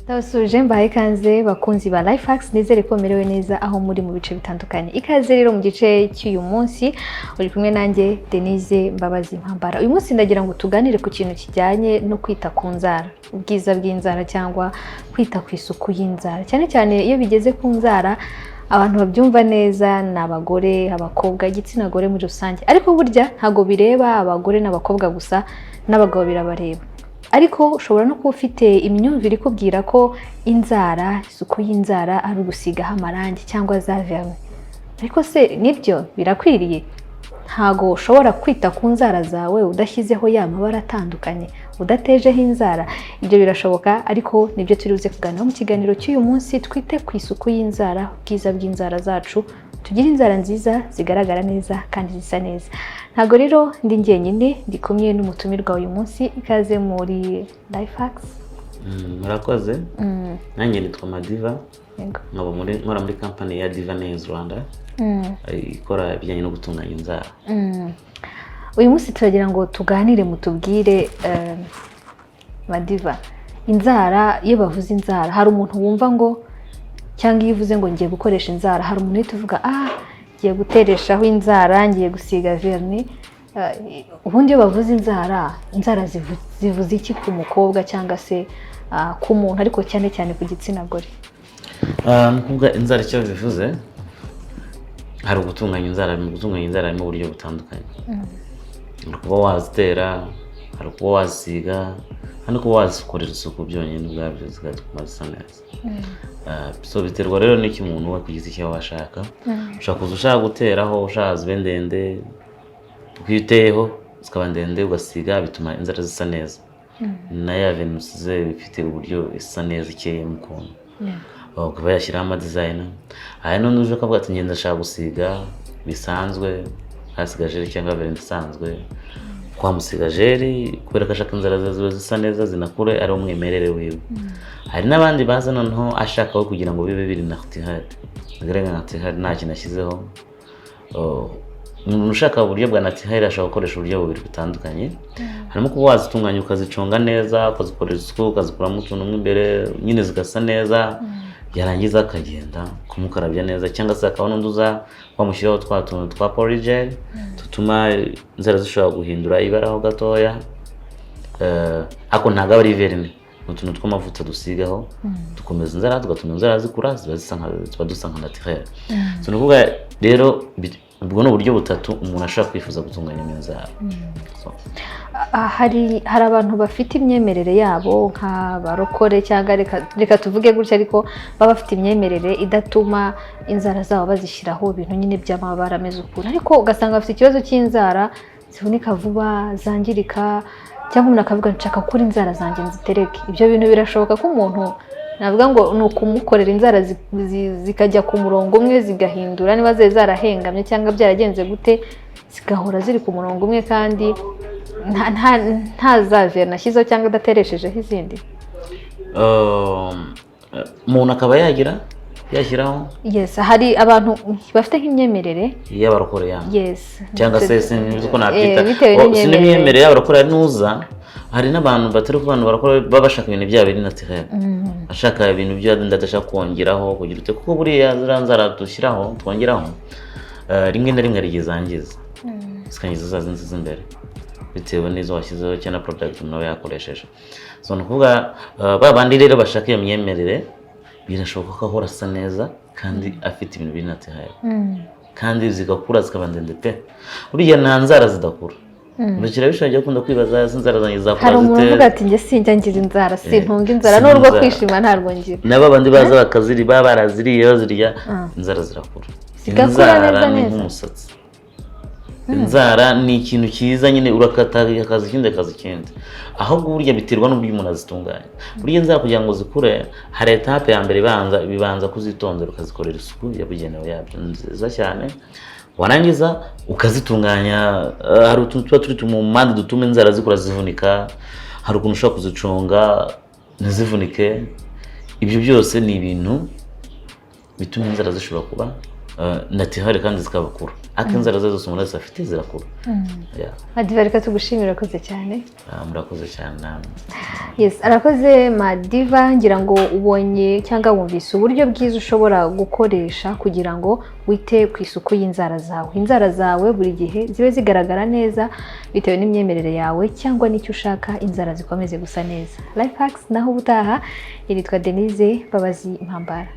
Ndabasuhuje, mbahaye ikaze bakunzi ba Life Hacks. Nizere ko merewe neza aho muri mu bice bitandukanye. Ikaze rero mu gice cy'uyu munsi, uri kumwe nanjye Denise Mbabazi Mpambara. Uyu munsi ndagira ngo tuganire ku kintu kijyanye no kwita ku nzara, ubwiza bw'inzara cyangwa kwita ku isuku y'inzara. Cyane cyane iyo bigeze ku nzara, abantu babyumva neza ni abagore, abakobwa, igitsina gore muri rusange. Ariko burya ntabwo bireba abagore n'abakobwa gusa, n'abagabo birabareba. Ariko ushobora no kuba ufite imyumvire ikubwira ko inzara, isuku y'inzara ari ugusigaho amarangi cyangwa za vernis. Ariko se nibyo birakwiriye? Ntago ushobora kwita ku nzara zawe udashyizeho ya mabara atandukanye, udatejeho inzara. Ibyo birashoboka, ariko nibyo turi buze kuganiraho mu kiganiro cy'uyu munsi. Twite ku isuku y'inzara, ubwiza bw'inzara zacu, tugire inzara nziza zigaragara neza kandi zisa neza. Ntabwo rero ndi njyenyine, ndi kumwe n'umutumirwa uyu munsi. Ikaze muri Life Hacks. Murakoze. Nanjye nitwa Madiva, Yego. nkaba nkora muri kampani ya Diva Nails Rwanda, ikora ibijyanye no gutunganya inzara. Uyu munsi turagira ngo tuganire, mutubwire, Madiva, inzara. Iyo bavuze inzara hari umuntu wumva ngo, cyangwa iyo uvuze ngo ngiye gukoresha inzara, hari umuntu uhita uvuga: "Ah, ngiye gutereshaho inzara, ngiye gusiga vernis." Ubundi iyo bavuze inzara, inzara zivuze iki ku mukobwa cyangwa se ku muntu, ariko cyane cyane ku gitsina gore? Ni ukuvuga inzara icyo bivuze, hari ugutunganya inzara. Mu gutunganya inzara harimo uburyo butandukanye: hari kuba wazitera, hari kuba wazisiga, hari no kuba wazikorera isuku byonyine ubwabyo zigatuma zisa neza. So biterwa rero n'icyo umuntu we ku giti cye aba ashaka. Ushobora kuza ushaka guteraho, ushaka zibe ndende, kuko iyo uteyeho zikaba ndende ugasiga, bituma inzara zisa neza, na ya vernis usize ifite uburyo isa neza, ikeye mu kuntu ukaba yashyiraho ama design. Hari n'undi uje ukavuga ati: "Ngenda ndashaka gusiga bisanzwe, hasiga gel cyangwa vernis isanzwe." Kwamusiga gel kubera ko ashaka inzara ze ziba zisa neza, zinakure, ari umwimerere wiwe. Hari n'abandi baza noneho ashaka we kugira ngo bibe biri naturel, bigaragara naturel, nta kintu ashyizeho. Oh, umuntu ushaka uburyo bwa naturel ashobora gukoresha uburyo bubiri butandukanye. Harimo kuba wazitunganya, ukaziconga neza, ukazikorera isuku, ukazikuramo utuntu mo imbere nyine zigasa neza, yarangiza akagenda kumukarabya neza, cyangwa se hakaba n'undi uza wamushyiraho twa tuntu twa polygel dutuma inzara zishobora guhindura ibara ho gatoya. Ariko ntabwo aba ari vernis, ni utuntu tw'amavuta dusigaho dukomeza inzara, tugatuma inzara zikura, ziba zisa nka, tuba dusa nka naturel. So ni ukuvuga rero ubwo ni uburyo butatu umuntu ashobora kwifuza gutunganyamo inzara. So, Hari abantu bafite imyemerere yabo nk'abarokore, cyangwa reka tuvuge gutya, ariko baba bafite imyemerere idatuma inzara zabo bazishyiraho ibintu nyine by'amabara ameze ukuntu, ariko ugasanga bafite ikibazo cy'inzara zivunika vuba, zangirika, cyangwa umuntu akavuga: "Nshaka gukora inzara zanjye nzitereke." Ibyo bintu birashoboka ko umuntu navuga ngo ni ukumukorera inzara zikajya ku murongo umwe, zigahindura niba zari zarahengamye cyangwa byaragenze gute, zigahora ziri ku murongo umwe kandi nta za vernis ashyizeho cyangwa adatereshejeho izindi? Umuntu akaba yagira yashyiraho? Yes, hari abantu bafite nk'imyemerere y'abarokore ya cyangwa se sinzi uko nabyita. Bitewe Oh, si n'imyemerere. N'imyemerere y'abarokore nuza, hari n'abantu batari ku bantu barakora baba bashaka ibintu byabo biri naturel, ashaka ibintu byo adashaka kongeraho kugira ute, kuko buriya ziriya nzara dushyiraho twongeraho, rimwe na rimwe hari igihe zangiza, zikangiza za zindi z'imbere bitewe n'izo washyizeho cyangwa na product umuntu aba yakoresheje. So ni ukuvuga, ba bandi rero bashaka iyo myemerere, birashoboka ko ahora asa neza kandi afite ibintu biri naturel, kandi zigakura zikaba ndende pe. Buriya nta nzara zidakura. Urukira bishobora gukunda kwibaza: "Ese inzara zanjye zizakura Hari umuntu zite?" uvuga ati: "Njye sinjya ngira inzara, sintunga inzara, sintunga n'urwo inzara. kwishima ntarwo ngira." Nabo abandi baza bakaziri, baba baraziriye, bazirya, inzara zirakura. Zigakura Inzara neza ni neza. nk'umusatsi. Inzara ni ikintu cyiza nyine, urakata akaza ikindi, akaza ikindi. Ahubwo burya biterwa n'uburyo umuntu azitunganya. Burya inzara kugira ngo zikure, hari étape ya mbere ibanza, bibanza kuzitondera, ukazikorera isuku yabugenewe yabyo nziza cyane, warangiza ukazitunganya. Hari utuntu tuba turi mu mpande dutuma inzara zikura zivunika, hari ukuntu ushobora kuziconga ntizivunike. Ibyo byose ni ibintu bituma inzara zishobora kuba Naturel kandi zikabakura, ariko inzara zo zose umuntu wese afite zirakura. Yeah. Madiva, reka tugushimire, urakoze cyane. Ah, murakoze cyane namwe. Yes, arakoze Madiva. Ngira ngo ubonye cyangwa wumvise uburyo bwiza ushobora gukoresha kugira ngo wite ku isuku y'inzara zawe. Inzara zawe buri gihe zibe zigaragara neza bitewe n'imyemerere yawe cyangwa n'icyo ushaka, inzara zikomeze gusa neza. Life Hacks naho ubutaha. Yitwa Denise Mbabazi Mpambara.